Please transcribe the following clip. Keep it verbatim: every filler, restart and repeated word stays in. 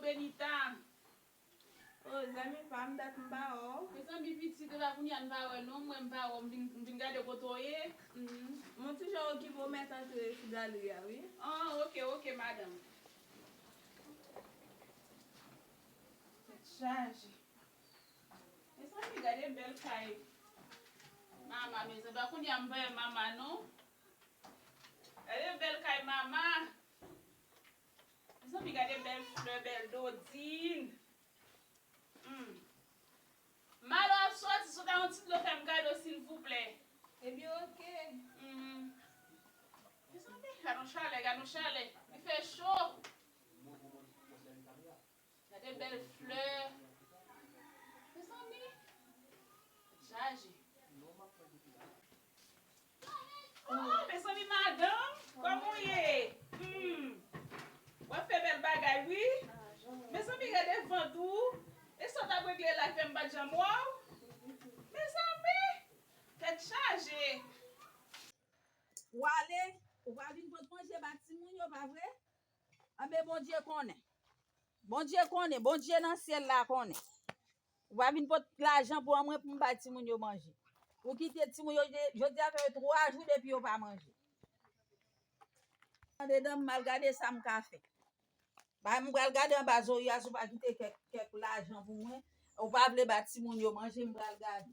Benita. O zanmi pa m, dat m pa wè w. Mezanmi pitit, epa kounye a m pa wè non, mwen m pa wè w, m vin, m vin gade kote w ye. Mhm. Mwen toujou okipe w mèt antre sou galri a wi. Ah, ok, ok madanm. Tèt chaje. Mezanmi, gade bèl kay Mama, mezanmi, pa kounye a m pa wè Mama non. Gade bèl kay Mama. Mezanmi, gade bèl flè, bèl dodin. Hmm. Malo ap soti, sot a yon ti dlo fè m gade w silvouplè. Ebyen, ok. Hmm. Mezanmi, gade yon chalè, gade yon chalè. Li fè cho. Gade bèl flè. Mezanmi. Chaje. Oh, mezanmi, madanm, kòman w ye? Hmm. W ap fè bèl bagay, wi. Mezanmi, gade vant ou. E sa w t ap regle la fè m pa t janm wè w? Mezanmi, tèt chaje. W ale, ou pa vin pot manje ba timoun yo, pa vre? Anben Bondye konnen. Bondye konnen, Bondye nan syèl la konnen. Ou pa vin pot lajan pou an mwen pou m bay timoun yo manje. Ou kite timoun yo, jodi a fè twa jou depi yo pa manje. Andedan m al gade sa m ka fè. Bay m pral gade anba zòrye a si w pa kite kèk, kèk lajan pou mwen. Ou pa vle ba timoun yo manje, m pral gade.